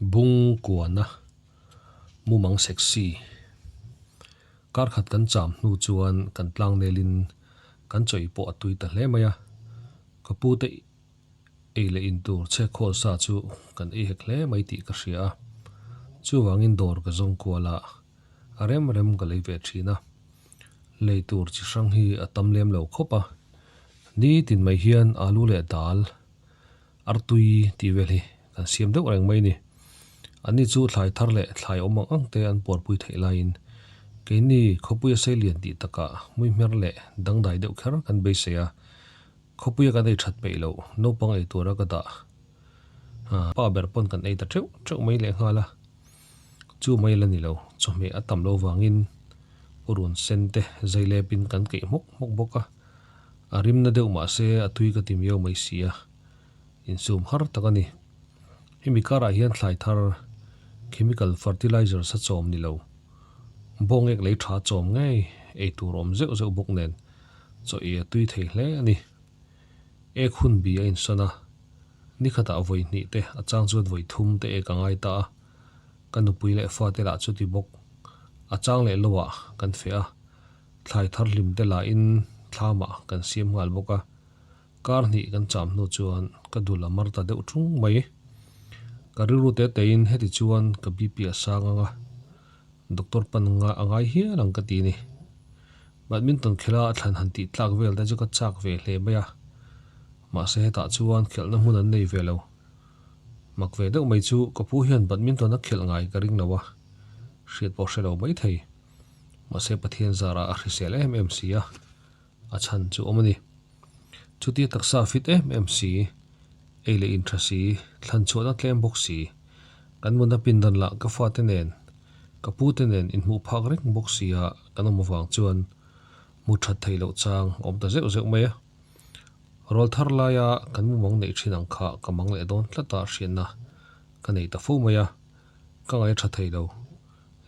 Bung kuana mumang sexy kar khat kan cham hnu chuan kan tlang nelin kan chawi pawh a tui ta hle mai a, ka pu te ei leh in tur chhe khawl sa chu kan ei hek hle mai tih ka hria a, chuvangin dawr ka zawng kual a, a rem rem ka lei ve thin a, lei tur chi hrang hi a tam lem lo khawp a, nitin mai hian alu leh dal Artui tih vel hi kan siam deuh reng mai a ni. Anni chu thlai thar leh thlai awm ang ang te an puarpui theih laiin keini khawpuia seilian tih takah hmuihmer leh dangdai deuh kher kan beisei a, khawpuia kan ei that peih loh naupang ei tura ka dah pa ber pawn kan ei ta teuh teuh mai lehnghal a, chu mai la ni lo, chawhmeh a tam lo vangin purun sen te zai lepin kan keih hmawk hmawk bawk a. A rimna deuh mah se a tui ka ti miau mai si a, insum har tak a ni. Hemi karah hian thlai thar, chemical fertilizers a chawm ni lo, bawngek lei tha chawm ngei ei tur awm zeuh zeuh bawk nen chaw ei a tui thei hle a ni. Ek hun bi a insawn a, ni khatah vawi hnih te a chang chuan vawi thum te ek a ngai ta a, ka nupui leh fate lah chuti bawk a chang leh lo ah kan feh a. Thlai thar hlim te lahin thlamah kan siam nghal bawk a, kar hnih kan cham hnu chuan ka dul a mar ta deuh ṭung mai. Ka rilru te tein heti chuan ka BP a sang ang a, doctor pan nga a ngai hial ang ka ti ni. Badminton khelha a thlan han tih tlak vel te chu ka chak ve hle mai a, mahse hetah chuan khelhna hmun an nei ve lo. Mak ve deuh mai chu ka pu hian badminton a khelh ngai ka ring lo a, hriat pawh hre lo maithei. Mahse Pathian zarah a hrisel em em si a, a chhan chu awm a ni. Chutia taksa fit em em si, ei leh in tha si, thlan chhuahna tlem bawk si, kan mutna pindan lah ka fate nen, ka pute nen inhmuh phak reng bawk si a kan awm avang chuan mu that theih loh chang a awm ta zeuh zeuh mai a. Rawl thar laia kan mumang neih thin ang kha ka mang leh dawn tlat a hriatna ka nei ta fo mai a, ka ngaih a tha thei lo.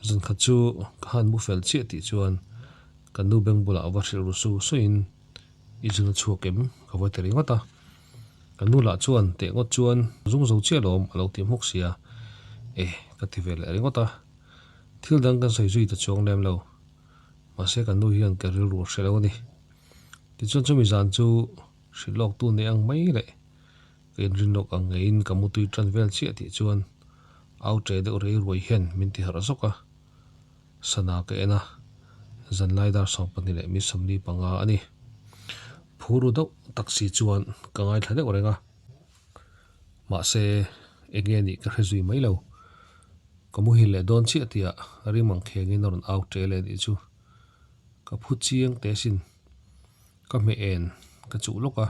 Zan khat chu ka han mu fel chiah tih chuan ka nu beng bulah va hrilh ru su suiin i zun a chhuak em ka va ti ringawt a. Ka nu lah chuan teh ngawt chuan zung zo chiah lawm a lo ti hmawk sia e ka ti ve leh ringawt a. Thil dang kan sawi zui ta chuang lem lo. Mahse ka nu hian ka rilru a hre lo a ni. Tichuan chumi zan chu hrilh lawk tu nei ang mai leh ka inrin lawk ang ngeiin ka mutui tan vel chiah tih chuan au ṭe deuh rei ruai hian min ti harh zawk a, sana ka en a, zanlai dar 12 leh mi 45 a ni. Phuru deuh tak si chuan ka ngaithla deuh reng a, mahse eng nge nih ka hre zui mai lo. Ka muhil leh dawn chiah tihah rim ang khengin a rawn au ṭe leh nih chu ka phu chiang teh asin. Ka hmeh en ka chuh lawk a,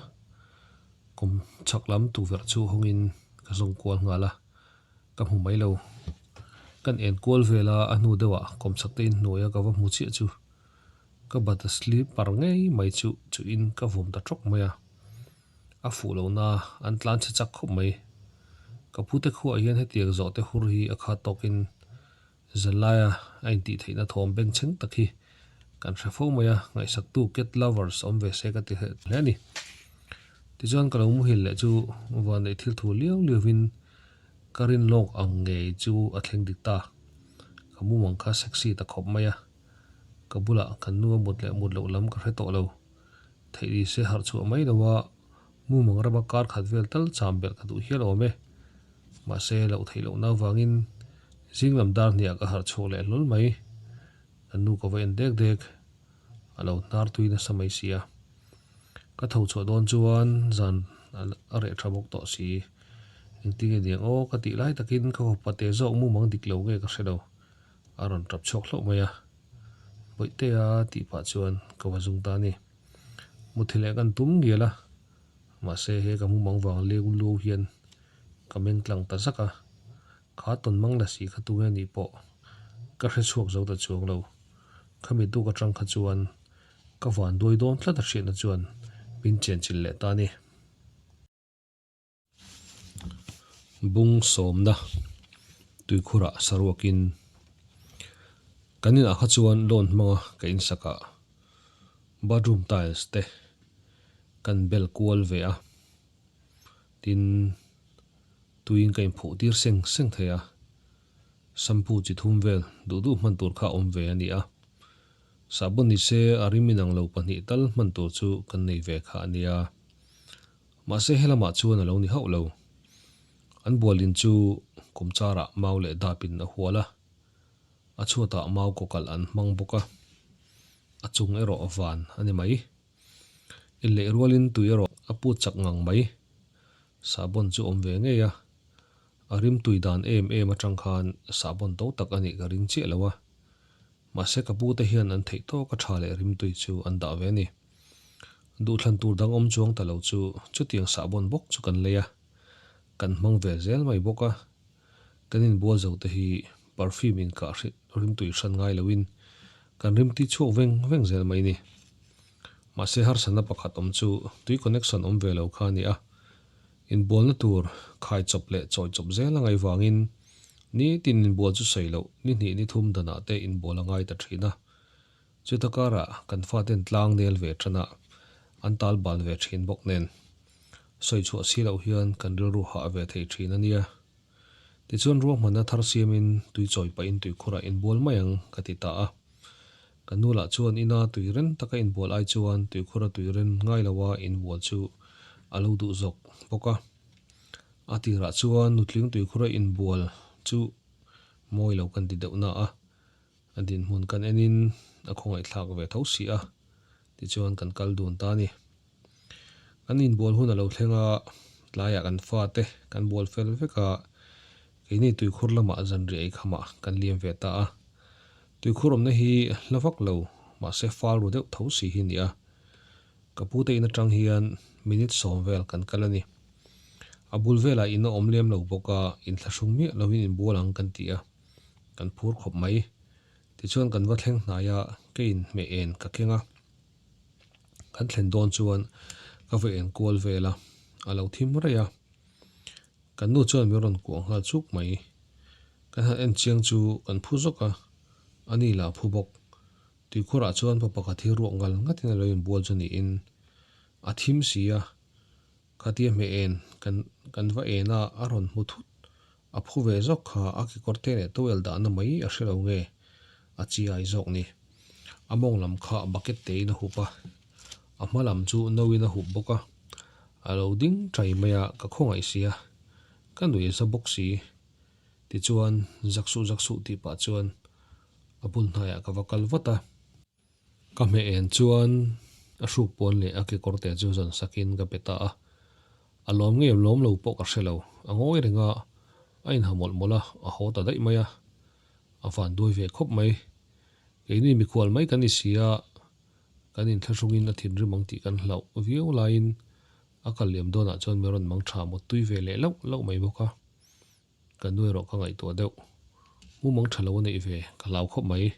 kum chhak lam tukverh chu hawngin ka zawng kual nghal a. Ka hmu mai lo. Kan en kual vel a, a hnu deuhah kawmchhak te inhnuai a ka va hmu chiah chu ka bata slipper ngei mai chu chuhin ka vawm ta tawk mai a. A fuh lo na an tlan chhe chak khawp mai. Ka pute khuaah hian hetiang zawh te hur hi a khat tawkin zanlaia a intih theihna thawm bengchheng tak hi kan hre fo mai a, ngaihsaktu cat lovers awm ve se ka ti hle a ni. Tichuan ka lo muhil leh chu vanneih thil thu liau liauin Ka rin lawk ang ngei chu a thleng dik ta. Ka mumang kha sexy ta khawp mai a. Ka bulah kan nu a mut leh mut loh lam ka hre tawh lo. Theih ni se harh chhuah mai lo a, mumang rama kar khat vel tal cham belh ka duh hial awm e. Mahse loh theih lohna avangin zing lam dar hniah ka harh chhuak leh hlawl mai. Kan nu ka va en dek dek. A lo hnar tui nasa mai si a. Ka tho chhuah dawn chuan zan a reh tha bawk tawh si. Engtin nge niang aw ka tih lai takin ka fapa te zawk mumang dik lo nge ka hre lo. A rawn tap chhuak hlauh mai a. Bawihtea tih pah chuan ka va zung ta a ni. Muthi leh kan tum ngial a. Mahse he ka mumang vang leu luau hian ka meng tlang ta zak a. Kha tawn mang la si kha tunge nih pawh ka hre chhuak zo ta chuang lo. Khami tuk atang kha chuan ka van duai dawn tlat a hriatna chuan min chenchilh leh ta a ni. Bung sawmna tuikhurah saruakin kan inah kha chuan loan hmanga ka insakah bathroom tiles te kan bel kual ve a, tin tuiin ka inphuh tir seng seng thei a. Shampoo chi thum vel duh duh hman tur kha a awm ve a ni a. Sahbawn ni se a rim inang lo pahnih tal hman tur chu kan nei ve kha a nia. Mahse helamah chuan a lo ni hauh lo. An bualin chu kumcharah mau leh dapin a hual a, a chhuatah mau kawkalh an hmang bawk a, a chung erawh van a ni mai. Inleih rualin tui erawh a put chak ngang mai. Sahbawn chu awm ve ngei a, a rim tui dan em em atang khan sahbawn to tak a nih ka ring chiah lo a. Mahse ka pute hian an theih tawk a tha leh rim tui chu an dah ve a ni. Duhthlan tur dang awm chuang ta lo chu chutiang sahbawn bawk chu kan lei a, kan hmang ve zel mai bawk a. Kan inbual zo te hi perfume inkah rimtui hran ngai loin kan rimti chhuak veng veng zel mai ni. Mahse harsatna pakhat awm chu tui connection awm ve lo kha a ni a, inbualna tur khai chawp leh chawi chawp zel a ngaih vangin nitin inbual chu sawi loh ni hnih ni thum danah te inbual a ngai ta thin a. Chuta karah kan faten tlang nel ve tan a, an tal bal ve thin bawk nen sawi chhuah si loh hian kan rilru hah ve thei thin a nia. Tichuan ruahmanna thar siamin tui chawi pahin tuikhurah inbual mai ang ka ti ta a. Ka nu lah chuan ina tui ren taka inbual ai chuan tuikhura tui ren ngai loa inbual chu a lo duh zawk bawk a. A tirah chuan nutling tuikhura inbual chu mawi lo kan ti deuh na a. A dinhmun kan enin a khawngaihthlak ve tho si a, tichuan kan kal dun ta a ni. Kan inbual hun a lo thleng a, tlaiah kan fate kan bual fel vek a, keini tuikhur lamah zanriah ei khamah kan liam ve ta a. Tuikhur awmna hi hla vak lo, mahse fal ru deuh tho si hi a ni a. Ka pute in atang hian minute sawm vel kan kal a ni. A bul velah in a awm lem lo bawk a, inthlahrung miah lovin inbual ang kan ti a. Kan phur khawp mai. Tichuan kan va thleng hnai a, ka inhmeh en ka keng a. Kan thlen dawn chuan ka va en kual vel a, a lo thim raih a. Kan nu chuan min rawn kuah nghal chuk mai. Kan han en chiang chu kan phu zawk a, a ni lah phu bawk. Tuikhurah chuan pa pakhat hi ruak ngal ngatin a lo inbual chu niin a thim si a. Khatia hmeh en kan kan va en a, a rawn hmu thut. A phu ve zawk kha a kekawr te leh towel dahna mai a hre lo nge a chi ai zawk ni. A mawng lam kha bucket te in a hup a, a hma lam chu no in a hup bawk a. A lo ding chai mai a, ka khawngaih si a, ka nuih za bawk si. Tichuan zak suh zak suh tih pah chuan a bul hnaiah ka va kal vat a. Ka hmeh en chuan a hruk pawn leh a kekawr te chu zawn sakin ka pe ta a. A lawm nge lawm lo pawh ka hre lo. A ngawi reng a, a inha mawlh mawlh a, a haw ta daih mai a. A van duai ve khawp mai. Keini mikhual mai kan ni si a, kan inthlahrungin a thinrim ang tih kan hlauh viau laiin a kal liam dawnah chuan min rawn mang tha mawt tui ve leh lauh lauh mai bawk a. Ka nu erawh ka ngaihtuah deuh. Mumang tha lo a neih ve ka hlau khawp mai.